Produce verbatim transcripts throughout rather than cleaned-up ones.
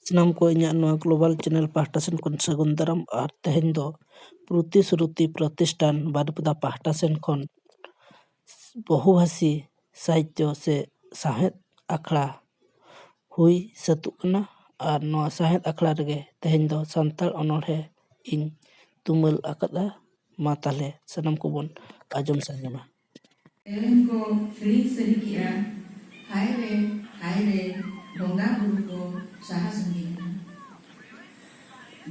ᱥᱟᱱᱟᱢ ᱠᱚ ᱤᱧᱟᱹᱜ ᱱᱚᱣᱟ ᱜᱞᱳᱵᱟᱞ ᱪᱮᱱᱮᱞ ᱯᱟᱦᱴᱟ ᱥᱮᱱ ᱠᱷᱚᱱ ᱥᱟᱹᱜᱩᱱ ᱫᱟᱨᱟᱢ᱾ ᱟᱨ ᱛᱮᱦᱮᱧ ᱫᱚ ᱯᱨᱚᱛᱤᱥᱨᱩᱛᱤ ᱯᱨᱚᱛᱤᱥᱴᱷᱟᱱ ᱵᱟᱨᱤᱯᱟᱫᱟ ᱯᱟᱦᱴᱟ ᱥᱮᱱ ᱠᱷᱚᱱ ᱵᱚᱦᱩᱵᱷᱟᱥᱤ ᱥᱟᱦᱤᱛᱭᱚ ᱥᱮ ᱥᱟᱶᱦᱮᱫ ᱟᱠᱷᱲᱟ ᱦᱩᱭ ᱥᱟᱹᱛᱚᱜ ᱠᱟᱱᱟ᱾ ᱟᱨ ᱱᱚᱣᱟ ᱥᱟᱶᱦᱮᱫ ᱟᱠᱷᱲᱟ ᱨᱮᱜᱮ ᱛᱮᱦᱮᱧ ᱫᱚ ᱥᱟᱱᱛᱟᱲ ᱚᱱᱚᱬᱦᱮ ᱤᱧ ᱛᱩᱢᱟᱹᱞ ᱟᱠᱟᱫᱼᱟ᱾ ᱢᱟ ᱛᱟᱦᱞᱮ ᱥᱟᱱᱟᱢ ᱠᱚᱵᱚᱱ ᱟᱸᱡᱚᱢ ᱥᱟᱸᱜᱮ ᱢᱟ᱾ ᱥᱮᱨᱮᱧ ᱠᱚ ᱦᱤᱲᱤᱧ ᱥᱟᱹᱨᱤ ᱠᱮᱜᱼᱟ, ᱦᱟᱭ ᱨᱮ, ᱦᱟᱭ ᱨᱮ, ᱵᱚᱸᱜᱟ ᱵᱩᱨᱩ ᱠᱚ ᱥᱟᱦᱟ ᱥᱟᱺᱜᱤᱧ ᱮᱱᱟ᱾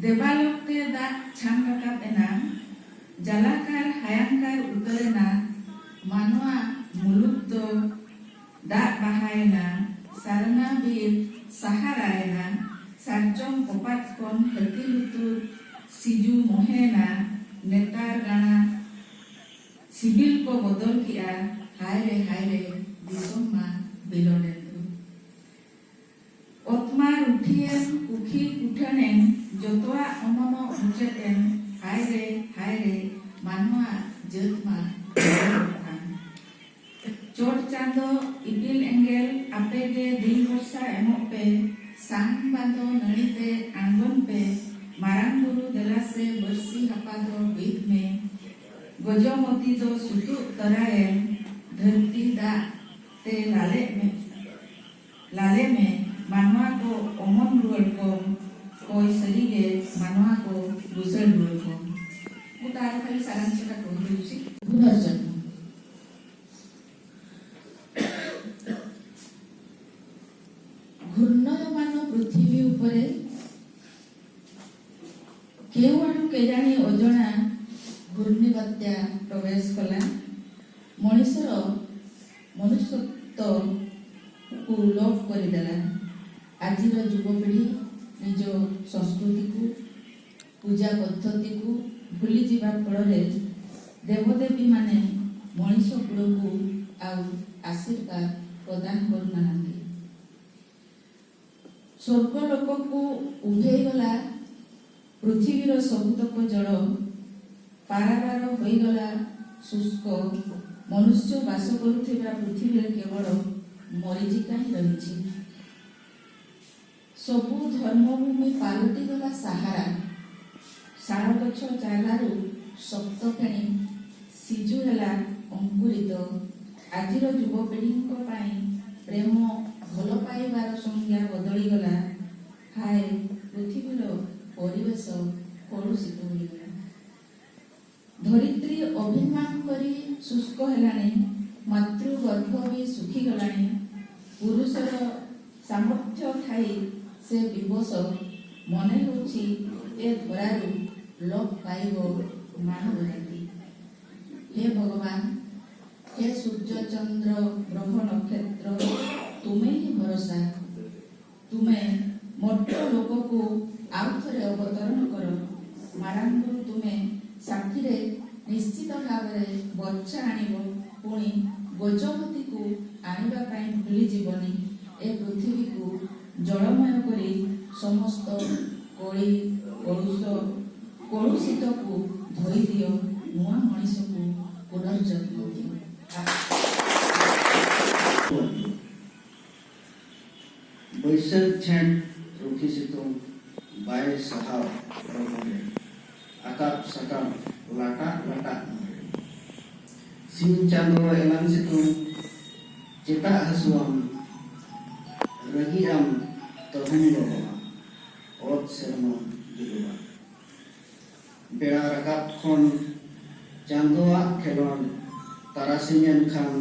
ᱫᱮᱵᱟᱞᱳᱠ ᱛᱮ ᱫᱟᱜ ᱪᱷᱟᱱ ᱨᱟᱠᱟᱵ ᱮᱱᱟ, ᱡᱟᱞᱟᱠᱟᱨ ᱦᱟᱭᱟᱝᱠᱟᱨ ᱩᱛᱟᱹᱨ ᱮᱱᱟ, ᱢᱟᱱᱣᱟ ᱢᱩᱞᱩᱠ ᱫᱚ ᱫᱟᱜ ᱵᱟᱦᱟᱭᱮᱱᱟ, ᱥᱟᱨᱱᱟ ᱵᱤᱨ ᱥᱟᱦᱟᱨᱟᱭᱮᱱᱟ, ᱥᱟᱨᱡᱚᱢ ᱠᱚᱯᱟᱛ ᱠᱷᱚᱱ ᱦᱟᱹᱛᱤ ᱞᱩᱛᱩᱨ ᱥᱤᱡᱩ ᱢᱚᱦᱮᱭᱮᱱᱟ, ᱱᱮᱛᱟᱨ ᱜᱟᱬᱟ ᱥᱤᱵᱤᱞ ᱠᱚ ᱵᱚᱫᱚᱞ ᱠᱮᱜᱼᱟ, ᱦᱟᱭ ᱨᱮ, ᱦᱟᱭ ᱨᱮ, ᱫᱤᱥᱚᱢ ᱢᱟ ᱵᱤᱞᱚᱱᱮᱱ ᱫᱚ᱾ ᱚᱛ ᱢᱟ ᱨᱩᱴᱷᱤᱭᱮᱱ, ᱠᱩᱠᱷᱤ ᱠᱩᱴᱷᱟᱹᱱᱮᱱ, ᱡᱚᱛᱚᱣᱟᱜ ᱚᱢᱚᱱᱚᱜ ᱢᱩᱪᱟᱹᱫ ᱮᱱ, ᱦᱟᱭ ᱨᱮ, ᱦᱟᱭ ᱨᱮ, ᱢᱟᱱᱣᱟ ᱡᱟᱹᱛ ᱢᱟ ᱵᱤᱞᱚᱱ ᱟᱠᱟᱱ᱾ ᱪᱚᱴ ᱪᱟᱸᱫᱚ ᱤᱯᱤᱞ ᱮᱸᱜᱮᱞ ᱟᱯᱮ ᱜᱮ ᱫᱤᱱ ᱵᱷᱚᱨᱥᱟ ᱮᱢᱚᱜ ᱯᱮ, ᱥᱟᱝ ᱵᱟᱸᱫᱚ ᱱᱟᱹᱲᱤ ᱛᱮ ᱟᱬᱜᱚᱱ ᱯᱮ, ᱢᱟᱨᱟᱝ ᱵᱩᱨᱩ ᱫᱮᱞᱟ ᱥᱮ ᱵᱟᱹᱨᱥᱤ ᱦᱟᱯᱟ ᱫᱚ ᱵᱤᱫ ᱢᱮ, ᱜᱚᱡᱚᱢᱚᱛᱤ ᱫᱚ ᱥᱩᱛᱩᱜ ᱛᱚᱨᱟᱭᱮᱢ, ᱫᱷᱟᱹᱨᱛᱤ ᱫᱟᱜ ᱛᱮ ᱞᱟᱞᱮᱜ ᱢᱮ, ᱞᱟᱞᱮ ᱢᱮ, ᱢᱟᱱᱣᱟ ᱠᱚ ᱚᱢᱚᱱ ᱨᱩᱣᱟᱹᱲ ᱠᱚᱢ, ᱦᱳᱭ ᱥᱟᱹᱨᱤ ᱜᱮ ᱢᱟᱱᱣᱟ ᱠᱚ ᱵᱩᱥᱟᱹᱲ ᱨᱩᱣᱟᱹᱲ ᱠᱚᱢ᱾ ᱩᱛᱟᱨ ᱠᱷᱟᱹᱞᱤ ᱥᱟᱨᱟᱝᱥᱚ ᱴᱟᱠᱟ ᱦᱩᱭᱩᱜ ᱥᱮ᱾ ᱯᱩᱱᱚᱨᱡᱚᱱᱢᱚ᱾ ଘୂର୍ଣ୍ଣୟମାନ ପୃଥିବୀ ଉପରେ କେଉଁଆଡ଼ୁ କେଜାଣି ଅଜଣା ଘୂର୍ଣ୍ଣିବାତ୍ୟା ପ୍ରବେଶ କଲା। ମଣିଷର ମନୁଷ୍ୟତ୍ୱକୁ ଲୋପ କରିଦେଲା। ଆଜିର ଯୁବପିଢ଼ି ନିଜ ସଂସ୍କୃତିକୁ, ପୂଜା ପଦ୍ଧତିକୁ ଭୁଲିଯିବା ଫଳରେ ଦେବଦେବୀମାନେ ମଣିଷ କୁଳକୁ ଆଉ ଆଶୀର୍ବାଦ ପ୍ରଦାନ କରୁନାହାନ୍ତି। ସ୍ୱର୍ଗ ଲୋକକୁ ଉଭେଇଗଲା ପୃଥିବୀର ସବୁତକ ଜଳ, ପାରାବାର ହୋଇଗଲା ଶୁଷ୍କ। ମନୁଷ୍ୟ ବାସ କରୁଥିବା ପୃଥିବୀରେ କେବଳ ମରିଚିକା ହିଁ ରହିଛି। ସବୁ ଧର୍ମଭୂମି ପାଲଟିଗଲା ସାହାରା। ଶାଳ ଗଛ ଚାରାରୁ ଶକ୍ତ ଫେଣି ସିଜୁ ହେଲା ଅଙ୍କୁରିତ। ଆଜିର ଯୁବପିଢ଼ିଙ୍କ ପାଇଁ ପ୍ରେମ ଭଲ ପାଇବାର ସଂଜ୍ଞା ବଦଳିଗଲା। ହାୟ, ପୃଥିବୀର ପରିବେଶ କଳୁଷିତ ହୋଇଗଲା। ଧରିତ୍ରୀ ଅଭିମାନ କରି ଶୁଷ୍କ ହେଲାଣି, ମାତୃଗର୍ଭ ବି ଶୁଖିଗଲାଣି। ପୁରୁଷର ସାମର୍ଥ୍ୟ ଥାଇ ସେ ବିବଶ। ମନେ ହେଉଛି ଏ ଧରାରୁ ଲୋପ ପାଇବ ମାନବ ଜାତି। ହେ ଭଗବାନ, ହେ ସୂର୍ଯ୍ୟ ଚନ୍ଦ୍ର ଗ୍ରହ ନକ୍ଷତ୍ର, ତୁମେ ହିଁ ଭରସା। ତୁମେ ମର୍ତ୍ତ୍ୟ ଲୋକକୁ ଆଉ ଥରେ ଅବତରଣ କର। ମାରାଙ୍ଗରୁ ତୁମେ ସାଥିରେ ନିଶ୍ଚିତ ଭାବରେ ବର୍ଚ୍ଛା ଆଣିବ। ପୁଣି ଗଜପତିକୁ ଆଣିବା ପାଇଁ ଭୁଲିଯିବନି। ଏ ପୃଥିବୀକୁ ଜଳମୟ କରି ସମସ୍ତ କଳି କଳୁଷ କଳୁଷିତକୁ ଧୋଇ ଦିଅ, ନୂଆ ମଣିଷକୁ ପୁନର୍ଜନ୍ମ ଦିଅ। ᱵᱟᱹᱭᱥᱟᱹᱠᱷ ᱡᱷᱮᱸᱴ ᱨᱩᱴᱷᱤ ᱥᱤᱛᱩᱝ ᱵᱟᱭ ᱥᱟᱦᱟᱣ ᱦᱚᱲᱢᱚ ᱨᱮ᱾ ᱟᱠᱟᱵ ᱥᱟᱠᱟᱵ ᱞᱟᱴᱟᱜ ᱞᱟᱴᱟᱜ ᱢᱟᱨᱮ᱾ ᱥᱤᱧ ᱪᱟᱸᱫᱚ ᱮᱞᱟᱝ ᱥᱤᱛᱩᱝ ᱪᱮᱫᱟᱜ ᱦᱟᱹᱥᱩᱣᱟᱢ? ᱨᱟᱹᱜᱤᱜ ᱟᱢ ᱛᱚᱦᱮᱧ ᱜᱚᱜᱚᱜᱼᱟ ᱚᱛ ᱥᱮᱨᱢᱟ ᱡᱩᱞᱩᱜᱼᱟ᱾ ᱵᱮᱲᱟ ᱨᱟᱠᱟᱵ ᱠᱷᱚᱱ ᱪᱟᱸᱫᱚᱣᱟᱜ ᱠᱷᱮᱞᱳᱰ, ᱛᱟᱨᱟᱥᱤᱧ ᱮᱱ ᱠᱷᱟᱱ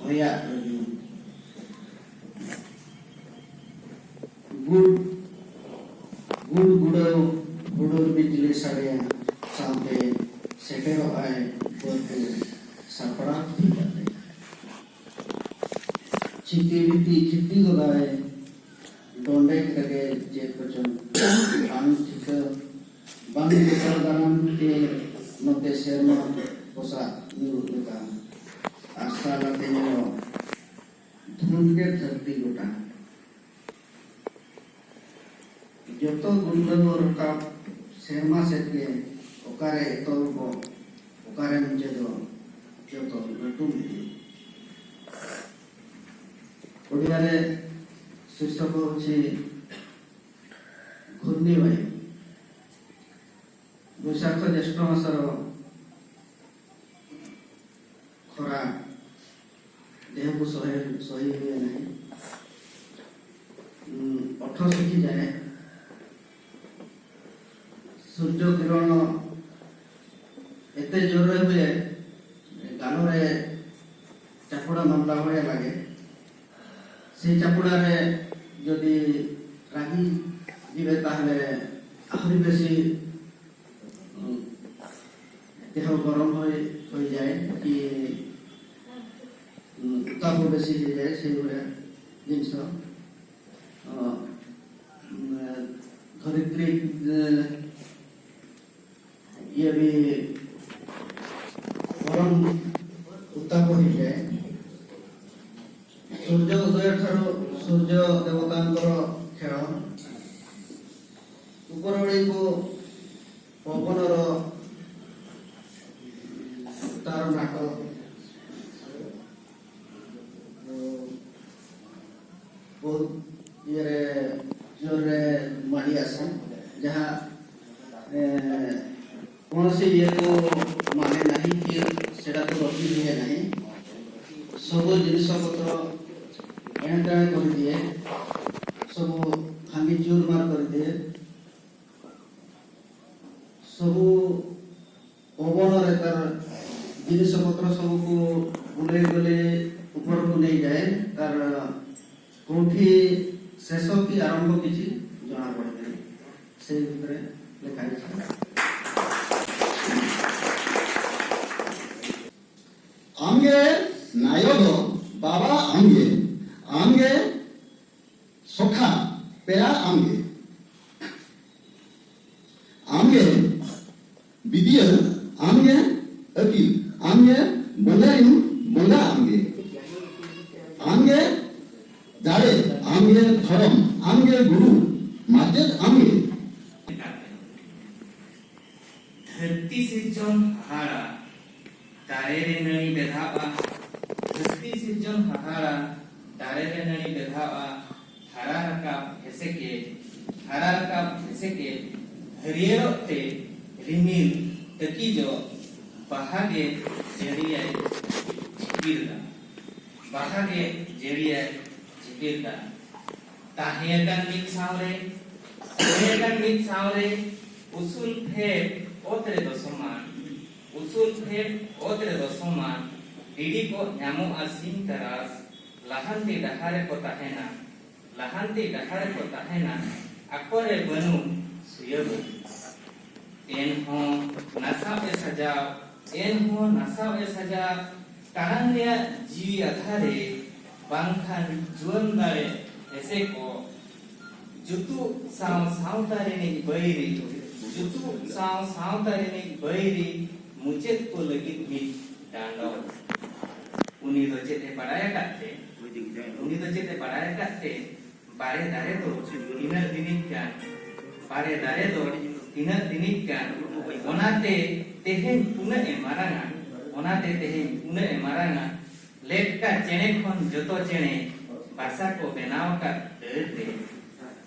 ᱦᱚᱭᱟᱜ ᱨᱤᱢᱤᱞ᱾ ᱜᱩᱰ ᱜᱩᱰ ᱜᱩᱰᱟᱹᱣ ᱦᱩᱰᱩᱨ ᱵᱤᱡᱽᱞᱤ ᱥᱟᱰᱮ ᱥᱟᱶᱛᱮ ᱥᱮᱴᱮᱨᱚᱜ ᱟᱭ ᱵᱟᱹᱨᱰᱩ ᱥᱟᱯᱲᱟᱣ ᱴᱷᱤᱠ ᱠᱟᱛᱮ᱾ ᱪᱷᱤᱛᱤ ᱵᱤᱛᱤ ᱠᱷᱤᱛᱤ ᱜᱚᱫᱟᱭ ᱰᱚᱸᱰᱮ ᱨᱮᱜᱮ ᱪᱮᱫ ᱠᱚᱪᱚᱝ ᱵᱟᱝ ᱴᱷᱤᱠᱟᱹ ᱵᱟᱝ ᱴᱷᱤᱠᱟᱹ ᱫᱟᱨᱟᱢ ᱛᱮ ᱱᱚᱛᱮ ᱥᱮᱨᱢᱟ ᱯᱚᱥᱟᱜ ᱧᱩᱨᱩᱜ ᱞᱮᱠᱟ ᱟᱨᱥᱟᱞ ᱟᱛᱮ ᱧᱮᱞᱚᱜ ᱫᱷᱩᱸᱫ ᱜᱮ ᱫᱷᱟᱹᱨᱛᱤ ᱜᱚᱴᱟ᱾ ᱡᱚᱛᱚ ᱜᱩᱨᱞᱟᱹᱣ ᱨᱟᱠᱟᱵ ᱥᱮᱨᱢᱟ ᱥᱮᱫ ᱜᱮ, ᱚᱠᱟᱨᱮ ᱮᱛᱚᱦᱚᱵᱚᱜ, ᱚᱠᱟᱨᱮ ᱢᱩᱪᱟᱹᱫᱚᱜ, ᱡᱚᱛᱚ ᱞᱟᱹᱴᱩ ᱢᱤᱫᱴᱤᱡ᱾ ଓଡ଼ିଆରେ ଶୀର୍ଷକ ହେଉଛି ᱵᱟᱹᱭ᱾ ᱵᱳᱭᱥᱟᱠᱷ ᱡᱮᱥᱴᱷᱚ ᱢᱟᱥ ᱨᱮ ᱠᱷᱚᱨᱟ ᱫᱮᱦᱚ ᱠᱚ ᱥᱚᱦᱮ ᱥᱚᱦᱮ ᱦᱩᱭ ᱮᱱᱟ᱾ ᱩᱸ, ᱚᱴᱷᱚ ᱥᱤᱠᱷᱤ ᱡᱟᱭ ᱥᱩᱨᱡᱚ ᱠᱤᱨᱚᱱ ᱮᱛᱮ ᱡᱳᱨ ᱨᱮ ᱦᱩᱭᱮ ᱜᱟᱞᱚ ᱨᱮ ᱪᱟᱯᱩᱲᱟ ᱢᱟᱢᱞᱟ ᱦᱚᱲᱮ ᱞᱟᱜᱮ᱾ ᱥᱮ ᱪᱟᱯᱩᱲᱟ ᱨᱮ ᱡᱩᱫᱤ ᱨᱟᱜᱤ ᱡᱤᱵᱮ ᱛᱟᱦᱞᱮ ᱟᱦᱩᱨᱤ ᱵᱮᱥᱤ, ᱩᱸ, ᱫᱮᱦᱚ ᱜᱚᱨᱚᱢ ᱦᱩᱭ, ᱦᱩᱭ ᱡᱟᱭ ᱠᱤ, ᱩᱸ, ᱩᱛᱟᱯ ᱦᱚᱸ ᱵᱮᱥᱤ ᱦᱩᱭ ᱡᱟᱭ, ᱥᱮ ᱵᱚᱞᱮ ᱡᱤᱱᱤᱥ ᱦᱚᱸ, ᱚ, ᱩᱸ, ᱫᱷᱚᱨᱤᱛᱨᱤ, ᱮ, ᱤᱭᱟᱹ ᱵᱤ ᱜᱚᱨᱚᱢ ᱩᱛᱟᱯ ᱦᱩᱭ ᱡᱟᱭ᱾ ᱥᱩᱨᱡᱚ ᱩᱫᱚᱭ ᱴᱷᱟᱨᱩ ᱥᱩᱨᱡᱚ ᱫᱮᱵᱚᱛᱟᱝᱠᱚᱨ ᱠᱷᱮᱲᱚ ᱩᱯᱚᱨᱚᱲᱤ ᱠᱚ ᱯᱚᱵᱚᱱᱚᱨ ᱛᱟᱨ ᱱᱟᱴᱚ ᱵᱚᱦᱩᱛ ᱤᱭᱟᱹ ᱨᱮ ᱡᱳᱨ ᱨᱮ ᱢᱟᱹᱰᱤ ᱟᱥᱟ ᱡᱟᱦᱟᱸ, ᱮ, କୌଣସି ଇଏକୁ ମାନେ ନାହିଁ କି ସେଟାକୁ ରଖି ହୁଏ ନାହିଁ। ସବୁ ଜିନିଷପତ୍ର ଏଣେତେଣେ କରିଦିଏ, ସବୁ ଭାଙ୍ଗି ଚୁରମାର କରିଦିଏ। ସବୁ ପବନରେ ତାର ଜିନିଷପତ୍ର ସବୁକୁ ବୁଲେଇ ବୁଲେଇ ଉପରକୁ ନେଇଯାଏ। ତାର କୋଉଠି ଶେଷ କି ଆରମ୍ଭ କିଛି ଜଣାପଡ଼େ ନାହିଁ। ସେଇ ଭିତରେ ଲେଖା ହେଇଛି। ᱟᱢᱜᱮ ᱱᱟᱭᱚᱫᱚ ᱵᱟᱵᱟ ᱟᱢᱜᱮ, ᱟᱢᱜᱮ ᱥᱚᱠᱷᱟ ᱯᱮᱲᱟ ᱟᱢᱜᱮ, ᱟᱢᱜᱮ ᱵᱤᱫᱤᱭᱟᱹ ᱟᱢᱜᱮ, ᱟᱹᱠᱤᱞ ᱟᱢᱜᱮ, ᱵᱚᱸᱜᱟ ᱨᱤᱱ ᱵᱚᱸᱜᱟ ᱟᱢᱜᱮ, ᱟᱢᱜᱮ ᱫᱟᱲᱮ ᱟᱢᱜᱮ, ᱫᱷᱚᱨᱚᱢ ᱟᱢᱜᱮ, ᱜᱩᱨᱩ ᱢᱟᱪᱮᱫ ᱟᱢᱜᱮ᱾ ᱫᱷᱟᱹᱨᱛᱤ ᱥᱤᱨᱡᱚᱱ ᱦᱟᱦᱟᱲᱟ, ᱫᱟᱨᱮ ᱨᱮ ᱱᱟᱹᱲᱤ ᱵᱮᱫᱷᱟᱣᱜᱼᱟ᱾ ᱫᱷᱟᱹᱨᱛᱤ ᱥᱤᱨᱡᱚᱱ ᱦᱟᱦᱟᱲᱟ, ᱫᱟᱨᱮ ᱨᱮ ᱱᱟᱹᱲᱤ ᱵᱮᱫᱷᱟᱣᱜᱼᱟ᱾ ᱦᱟᱨᱟ ᱨᱟᱠᱟᱵ ᱮᱥᱮᱠᱮ, ᱦᱟᱨᱟ ᱨᱟᱠᱟᱵ ᱮᱥᱮᱠᱮ, ᱦᱟᱹᱨᱭᱟᱹᱲᱚᱜ ᱛᱮ ᱨᱤᱢᱤᱞ ᱛᱟᱹᱠᱤᱡᱚᱜ, ᱵᱟᱦᱟ ᱜᱮ ᱡᱟᱹᱲᱤᱭᱟᱭ ᱡᱷᱤᱯᱤᱨ ᱫᱟᱜ, ᱵᱟᱦᱟ ᱜᱮ ᱡᱟᱹᱲᱤᱭᱟᱭ ᱡᱷᱤᱯᱤᱨ ᱫᱟᱜ᱾ ᱛᱟᱦᱮᱸ ᱟᱠᱟᱱ ᱢᱤᱫ ᱥᱟᱶᱨᱮ, ᱛᱟᱦᱮᱸ ᱟᱠᱟᱱ ᱢᱤᱫ ᱥᱟᱶᱨᱮ, ᱩᱥᱩᱞ ᱯᱷᱮᱰ ᱚᱛ ᱨᱮᱫᱚ ᱥᱚᱢᱟᱱ, ᱩᱥᱩᱞ ᱯᱷᱮᱰ ᱚᱛ ᱨᱮᱫᱚ ᱥᱚᱢᱟᱱ, ᱰᱤᱰᱤ ᱠᱚ ᱧᱟᱢᱚᱜᱼᱟ ᱥᱤᱧ ᱛᱟᱨᱟᱥ, ᱞᱟᱦᱟᱱᱛᱤ ᱰᱟᱦᱟᱨ ᱨᱮᱠᱚ ᱛᱟᱦᱮᱱᱟ, ᱞᱟᱦᱟᱱᱛᱤ ᱰᱟᱦᱟᱨ ᱨᱮᱠᱚ ᱛᱟᱦᱮᱱᱟ, ᱟᱠᱚᱨᱮ ᱵᱟᱹᱱᱩᱜ ᱥᱩᱭᱟᱹᱵᱟᱹᱱᱩ᱾ ᱮᱱᱦᱚᱸ ᱱᱟᱥᱟᱣ ᱮ ᱥᱟᱡᱟᱣ, ᱮᱱᱦᱚᱸ ᱱᱟᱥᱟᱣ ᱮ ᱥᱟᱡᱟᱣ, ᱛᱟᱲᱟᱢ ᱨᱮᱭᱟᱜ ᱡᱤᱣᱤ ᱟᱫᱷᱟᱨᱮ, ᱵᱟᱝᱠᱷᱟᱱ ᱡᱩᱣᱟᱹᱱ ᱫᱟᱲᱮ ᱮᱥᱮ ᱠᱚ, ᱡᱩᱛᱩᱜ ᱥᱟᱶ ᱥᱟᱶᱛᱟ ᱨᱤᱱᱤᱡ ᱵᱟᱹᱭᱨᱤ, ᱡᱩᱛᱩᱜ ᱥᱟᱶ ᱥᱟᱶᱛᱟ ᱨᱤᱱᱤᱡ ᱵᱟᱹᱭᱨᱤ, ᱢᱩᱪᱟᱹᱫ ᱠᱚ ᱞᱟᱹᱜᱤᱫ ᱢᱤᱫ ᱰᱟᱸᱰᱚᱢ᱾ ᱩᱱᱤ ᱫᱚ ᱪᱮᱫ ᱮ ᱵᱟᱲᱟᱭ ᱟᱠᱟᱫ ᱛᱮ, ᱩᱱᱤ ᱫᱚ ᱪᱮᱫ ᱮ ᱵᱟᱲᱟᱭ ᱟᱠᱟᱫ ᱛᱮ, ᱵᱟᱨᱮ ᱫᱟᱨᱮ ᱫᱚ ᱛᱤᱱᱟᱹᱜ ᱫᱤᱱᱤᱡ ᱜᱟᱱ, ᱵᱟᱨᱮ ᱫᱟᱨᱮ ᱫᱚ ᱛᱤᱱᱟᱹᱜ ᱫᱤᱱᱤᱡ ᱜᱟᱱ, ᱚᱱᱟᱛᱮ ᱛᱮᱦᱮᱧ ᱩᱱᱟᱹᱜ ᱮ ᱢᱟᱨᱟᱝᱟ, ᱚᱱᱟᱛᱮ ᱛᱮᱦᱮᱧ ᱩᱱᱟᱹᱜ ᱮ ᱢᱟᱨᱟᱝᱟ, ᱞᱮᱴᱠᱟ ᱪᱮᱬᱮ ᱠᱷᱚᱱ ᱡᱚᱛᱚ ᱪᱮᱬᱮ ᱵᱟᱥᱟ ᱠᱚ ᱵᱮᱱᱟᱣ ᱟᱠᱟᱫ ᱰᱟᱹᱨ ᱨᱮ,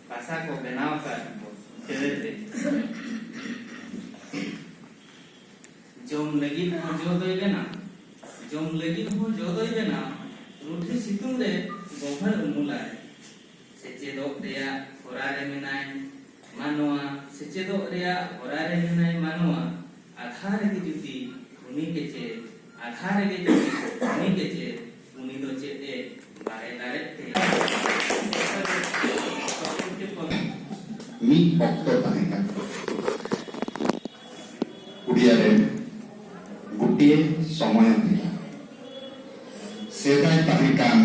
ᱵᱟᱥᱟ ᱠᱚ ᱵᱮᱱᱟᱣ ᱟᱠᱟᱫ ᱰᱟᱹᱨ ᱨᱮ᱾ ᱡᱚᱢ ᱞᱟᱹᱜᱤᱫ ᱦᱚᱸ ᱡᱚ ᱫᱚᱭ ᱵᱮᱱᱟᱣ, ᱡᱚᱢ ᱞᱟᱹᱜᱤᱫ ᱦᱚᱸ ᱡᱚ ᱫᱚᱭ ᱵᱮᱱᱟᱣ, ᱨᱩᱴᱷᱤ ᱥᱤᱛᱩᱝ ᱨᱮ ᱜᱚᱢᱦᱟᱹᱲ ᱩᱢᱩᱞᱟᱭ᱾ ᱥᱮᱪᱮᱫᱚᱜ ᱨᱮᱭᱟᱜ ᱦᱚᱨᱟ ᱨᱮ ᱢᱮᱱᱟᱭ ᱢᱟᱱᱣᱟ, ᱥᱮᱪᱮᱫᱚᱜ ᱨᱮᱭᱟᱜ ᱦᱚᱨᱟ ᱨᱮ ᱢᱮᱱᱟᱭ ᱢᱟᱱᱣᱟ, ᱟᱫᱷᱟ ᱨᱮᱜᱮ ᱡᱩᱫᱤ ᱩᱱᱤ ᱠᱮᱪᱮᱫ, ᱟᱫᱷᱟ ᱨᱮᱜᱮ ᱡᱩᱫᱤ ᱩᱱᱤ ᱠᱮᱪᱮᱫ, ᱩᱱᱤ ᱫᱚ ᱪᱮᱫ ᱮ ᱵᱟᱲᱟᱭ ᱫᱟᱲᱮᱜ ᱛᱮ? ᱢᱤᱫ ᱚᱠᱛᱚ ᱛᱟᱦᱮᱸ ᱠᱟᱱᱟ᱾ ᱩᱰᱤᱭᱟ ᱨᱮ ᱜᱩᱴᱤᱭᱮ ᱥᱚᱢᱚᱭ ᱛᱟᱦᱮᱸ ᱠᱟᱱᱟ᱾ ᱥᱮᱫᱟᱭ ᱛᱟᱦᱮᱸ ᱠᱟᱱ,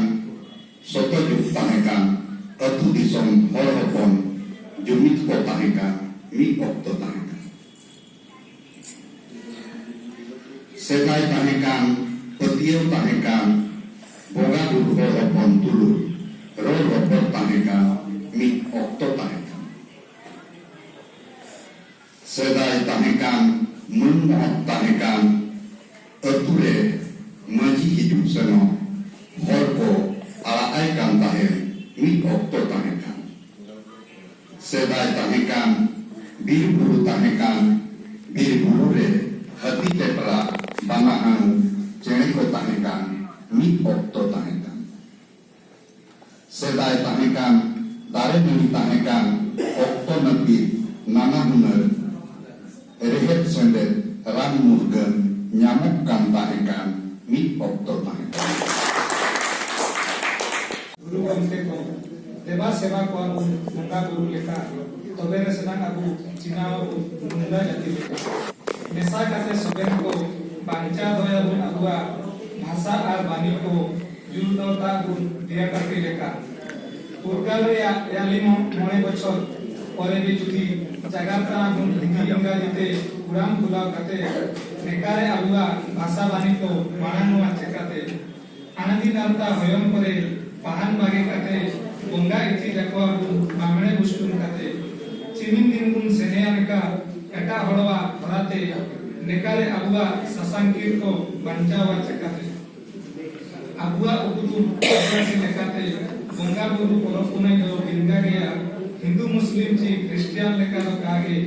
ᱥᱚᱛᱚ ᱡᱩᱜᱽ ᱛᱟᱦᱮᱸ ᱠᱟᱱ, ᱟᱹᱛᱩ ᱫᱤᱥᱚᱢ ᱦᱚᱲ ᱦᱚᱯᱚᱱ ᱡᱩᱢᱤᱫ ᱠᱚ ᱛᱟᱦᱮᱸ ᱠᱟᱱ, ᱢᱤᱫ ᱚᱠᱛᱚ ᱛᱟᱦᱮᱸ ᱠᱟᱱᱟ᱾ ᱥᱮᱫᱟᱭ ᱛᱟᱦᱮᱸ ᱠᱟᱱ, ᱯᱟᱹᱛᱭᱟᱹᱣ ᱛᱟᱦᱮᱸ ᱠᱟᱱ, ᱵᱚᱸᱜᱟ ᱵᱩᱨᱩ ᱦᱚᱲ ᱦᱚᱯᱚᱱ ᱛᱩᱞᱩᱡ ᱨᱚᱲ ᱨᱚᱯᱚᱲ ᱛᱟᱦᱮᱸ ᱠᱟᱱ, ᱢᱤᱫ ᱚᱠᱛᱚ ᱛᱟᱦᱮᱸ ᱠᱟᱱᱟ᱾ ᱥᱮᱫᱟᱭ ᱛᱟᱦᱮᱸ ᱠᱟᱱ, ᱢᱟᱹᱱ ᱢᱚᱦᱚᱛ ᱛᱟᱦᱮᱸ ᱠᱟᱱ, ᱟᱹᱛᱩ ᱨᱮ ᱢᱟᱹᱡᱷᱤ ᱦᱤᱡᱩᱜ ᱥᱮᱱᱚᱜ ᱦᱚᱲ ᱠᱚ ᱟᱲᱟᱜ ᱟᱭ ᱠᱟᱱ ᱛᱟᱦᱮᱸᱫ᱾ ᱢᱤᱫ ᱚᱠᱛᱚ ᱛᱟᱦᱮᱸ ᱠᱟᱱ᱾ ᱥᱮᱫᱟᱭ ᱛᱟᱦᱮᱸ ᱠᱟᱱ, ᱵᱤᱨ ᱵᱩᱨᱩ ᱛᱟᱦᱮᱸ ᱠᱟᱱ, ᱵᱤᱨ ᱵᱩᱨᱩ ᱨᱮ ᱦᱟᱹᱛᱤ ᱴᱮᱯᱨᱟ, ᱵᱟᱱᱟ ᱦᱟᱹᱬᱩ, ᱪᱮᱬᱮ ᱠᱚ ᱛᱟᱦᱮᱸ ᱠᱟᱱ, ᱢᱤᱫ ᱚᱠᱛᱚ ᱛᱟᱦᱮᱸ ᱠᱟᱱ᱾ ᱥᱮᱫᱟᱭ ᱛᱟᱦᱮᱸ ᱠᱟᱱ, ᱫᱟᱨᱮ ᱱᱟᱹᱲᱤ ᱛᱟᱦᱮᱸ ᱠᱟᱱ, ᱚᱠᱛᱚ ᱱᱟᱹᱯᱤᱛ ᱱᱟᱱᱟ ᱦᱩᱱᱟᱹᱨ ᱨᱮᱦᱮᱫ ᱥᱮᱸᱫᱮᱫ ᱨᱟᱱ ᱢᱩᱨᱜᱟᱹᱱ ᱧᱟᱢᱚᱜ ᱠᱟᱱ ᱛᱟᱦᱮᱸ ᱠᱟᱱ ᱢᱤᱫ ᱚᱠᱛᱚ ᱛᱟᱦᱮᱸ ᱠᱟᱱᱟ᱾ ᱜᱩᱨᱩ ᱜᱚᱢᱠᱮ ᱠᱚ ᱫᱮᱵᱟ ᱥᱮᱵᱟ ᱠᱚᱣᱟ ᱵᱚᱱ ᱵᱚᱸᱜᱟ ᱵᱩᱨᱩ ᱞᱮᱠᱟ, ᱛᱚᱵᱮ ᱨᱮ ᱥᱮᱱᱟᱝ ᱟᱵᱚ ᱪᱤᱱᱦᱟᱹ ᱟᱵᱚ ᱢᱩᱱᱰᱟ ᱡᱟᱹᱛᱤ ᱞᱮᱠᱟ᱾ ᱢᱮᱥᱟ ᱠᱟᱛᱮ ᱥᱚᱵᱮᱱ ᱠᱚ ᱵᱟᱧᱪᱟᱣ ᱫᱚᱦᱚᱭᱟᱵᱚᱱ ᱟᱵᱚᱣᱟᱜ ᱵᱷᱟᱥᱟ ᱟᱨ ᱵᱟᱹᱱᱤ ᱠᱚ ᱡᱩᱞ ᱫᱚ ᱛᱟᱵᱚᱱ ᱫᱮᱭᱟ ᱠᱟᱹᱯᱤ ᱞᱮᱠᱟ᱾ ᱯᱩᱨᱜᱟᱹᱞ ᱨᱮᱭᱟᱜ ᱮᱭᱟᱞᱤ ᱢᱚ-, ᱢᱚᱬᱮ ᱵᱚᱪᱷᱚᱨ ᱯᱚᱨᱮ ᱜᱮ ᱡᱩᱫᱤ ᱡᱟᱜᱟᱨ ᱛᱟᱲᱟᱢ ᱵᱚᱱ ᱦᱤᱫᱤ ᱮᱸᱜᱟ ᱡᱮᱛᱮ ᱩᱲᱟᱢ ᱠᱷᱩᱞᱟᱣ ᱠᱟᱛᱮ ᱱᱮᱠᱟᱨᱮ ᱟᱵᱚᱣᱟᱜ ᱵᱷᱟᱥᱟ ᱵᱟᱹᱱᱤ ᱠᱚ ᱢᱟᱲᱟᱝᱚᱜᱼᱟ ᱪᱮᱠᱟᱛᱮ? ᱟᱱᱟᱫᱤ ᱱᱟᱨᱛᱟ ᱦᱚᱭᱚᱝ ᱠᱚᱨᱮ ᱯᱟᱦᱟᱱ ᱵᱟᱜᱮ ᱠᱟᱛᱮ ᱵᱚᱸᱜᱟ ᱤᱪᱤ ᱡᱟᱠᱚᱣᱟ ᱵᱚᱱ ᱵᱟᱢᱲᱮ ᱵᱩᱥᱴᱩᱢ ᱠᱟᱛᱮ ᱪᱤᱢᱤᱱ ᱫᱤᱱ ᱵᱚᱱ ᱥᱮᱱᱮᱭᱟ ᱱᱮᱠᱟ ᱮᱴᱟᱜ ᱦᱚᱲᱣᱟᱜ ᱦᱚᱨᱟᱛᱮ ᱱᱮᱠᱟᱨᱮ ᱟᱵᱚᱣᱟᱜ ᱥᱟᱥᱟᱝ ᱠᱤᱨ ᱠᱚ ᱵᱟᱧᱪᱟᱣᱟ ᱪᱮᱠᱟᱛᱮ? ᱟᱵᱚᱣᱟᱜ ᱩᱯᱨᱩᱢ ᱟᱹᱫᱤᱵᱟᱹᱥᱤ ᱞᱮᱠᱟᱛᱮ ᱵᱚᱸᱜᱟ ᱵᱩᱨᱩ ᱯᱚᱨᱚᱵᱽ ᱯᱩᱱᱟᱹᱭ ᱫᱚ ᱵᱤᱱᱜᱟ ᱜᱮᱭᱟ᱾ ᱦᱤᱱᱫᱩ ᱢᱩᱥᱞᱤᱢ ᱪᱮ ᱠᱷᱨᱤᱥᱴᱤᱭᱟᱱ ᱞᱮᱠᱟ ᱫᱚ ᱠᱟᱜᱮ᱾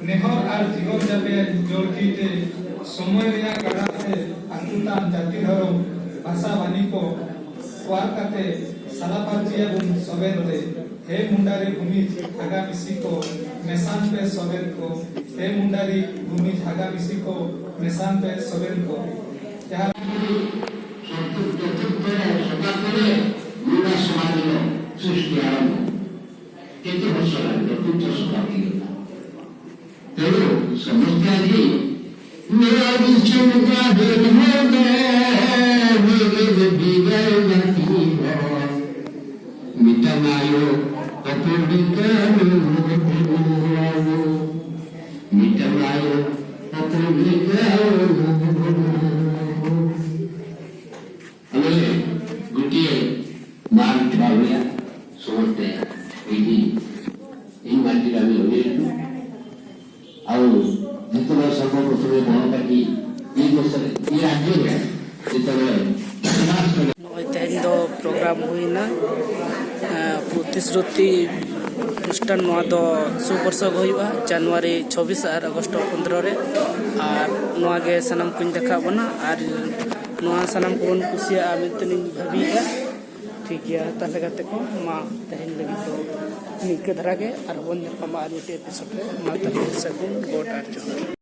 ᱱᱮᱦᱚᱨ ᱟᱨ ᱡᱤᱦᱚᱨ ᱡᱟᱯᱮ ᱡᱚᱲᱠᱤ ᱛᱮ ᱥᱚᱢᱚᱭ ᱨᱮᱭᱟᱜ ᱜᱟᱰᱟ ᱛᱮ ᱟᱹᱛᱩ ᱛᱟᱢ ᱡᱟᱹᱛᱤ ᱫᱷᱚᱨᱚᱢ ᱵᱷᱟᱥᱟ ᱵᱟᱹᱱᱤ ᱠᱚ ᱚᱣᱟᱨ ᱠᱟᱛᱮ ᱥᱟᱞᱟ ᱯᱟᱹᱨᱪᱤᱭᱟᱵᱚᱱ ᱥᱚᱵᱮᱱ ᱛᱮ᱾ ᱦᱮ ᱢᱩᱱᱰᱟᱨᱤ ᱵᱷᱩᱢᱤᱡ ᱦᱟᱜᱟ ᱢᱤᱥᱤ ᱠᱚ ᱢᱮᱥᱟᱱ ᱯᱮ ᱥᱚᱵᱮᱱ ᱠᱚ᱾ ᱦᱮ ᱢᱩᱱᱰᱟᱨᱤ ᱵᱷᱩᱢᱤᱡ ᱦᱟᱜᱟ ᱢᱤᱥᱤ ᱠᱚ ᱢᱮᱥᱟᱱ ᱯᱮ ᱥᱚᱵᱮᱱ ᱠᱚ᱾ ᱡᱟᱦᱟᱸ ᱥᱚᱛᱩ-, ᱪᱚᱛᱩᱨᱛᱷ ᱥᱚᱛᱟᱵᱫᱤ ᱨᱮ ᱢᱩᱱᱰᱟ ᱥᱚᱢᱟᱡᱽ ᱨᱮ ᱥᱨᱤᱥᱴᱤ ᱟᱨᱟᱢᱵᱷᱚ᱾ ᱪᱚᱛᱩᱨᱛᱷ ᱥᱚᱛᱟᱵᱫᱤ, ᱪᱚᱛᱩᱨᱛᱷ ᱥᱚᱛᱟᱵᱫᱤ ᱨᱮ᱾ ତେଣୁ ସମସ୍ତେ ଆଜି ନୂଆ ବିଷୟ ଜାହିର ହେବ, ବିଗତ ବିଗତ ଜାତି ହେବ। ମିଟମାୟ ଅପବିତ୍ର ମିଟମାୟ ଅପବିତ୍ର। ଆମେ ଗୋଟିଏ ମାର୍ଚ୍ଚ ଭାବିବା ସମସ୍ତେ ଏଇଠି ଏଇ ମାଟିରେ ଆମେ ରହିଯାଇଛୁ। ଆଉ ଯେତେବେଳେ ସର୍ବପ୍ରଥମେ ବଣକାଟି ଏଇ ଦେଶରେ, ଏଇ ରାଜ୍ୟରେ ଯେତେବେଳେ ପ୍ରକାଶ କଲେ, ᱱᱚᱜᱼᱚᱭ ᱛᱮᱦᱮᱧ ᱫᱚ ᱯᱨᱳᱜᱨᱟᱢ ᱦᱩᱭᱱᱟ᱾ ᱮᱸ, ᱯᱨᱚᱛᱤᱥᱨᱩᱛᱤ ᱚᱱᱩᱥᱴᱷᱟᱱ ᱱᱚᱣᱟ ᱫᱚ ᱥᱩᱵᱚᱨᱥᱚ ᱜᱮ ᱦᱩᱭᱩᱜᱼᱟ, ᱡᱟᱱᱩᱣᱟᱨᱤ ᱪᱷᱚᱵᱵᱤᱥ ᱟᱨ ᱟᱜᱚᱥᱴ ᱯᱚᱱᱫᱽᱨᱚ ᱨᱮ᱾ ᱟᱨ ᱱᱚᱣᱟ ᱜᱮ ᱥᱟᱱᱟᱢ ᱠᱚᱧ ᱫᱮᱠᱷᱟᱣ ᱵᱚᱱᱟ᱾ ᱟᱨ ᱱᱚᱣᱟ ᱥᱟᱱᱟᱢ ᱠᱚᱵᱚᱱ ᱠᱩᱥᱤᱭᱟᱜᱼᱟ ᱢᱮᱱᱛᱮ ᱤᱧ ᱵᱷᱟᱹᱵᱤᱭᱮᱫᱼᱟ᱾ ᱴᱷᱤᱠ ᱜᱮᱭᱟ, ᱛᱟᱦᱚᱞᱮ ᱜᱟᱛᱮ ᱠᱚ, ᱢᱟ ᱛᱮᱦᱮᱧ ᱞᱟᱹᱜᱤᱫ ᱫᱚ ᱱᱤᱝᱠᱟᱹ ᱫᱷᱟᱨᱟ ᱜᱮ, ᱟᱨᱦᱚᱸ ᱵᱚᱱ ᱧᱟᱯᱟᱢᱟ ᱟᱨ ᱢᱤᱫᱴᱮᱡ ᱮᱯᱤᱥᱳᱰ ᱨᱮ᱾ ᱢᱟ ᱛᱟᱦᱚᱞᱮ ᱥᱟᱹᱜᱩᱱ ᱜᱚᱰ ᱟᱨ ᱡᱚᱦᱟᱨ᱾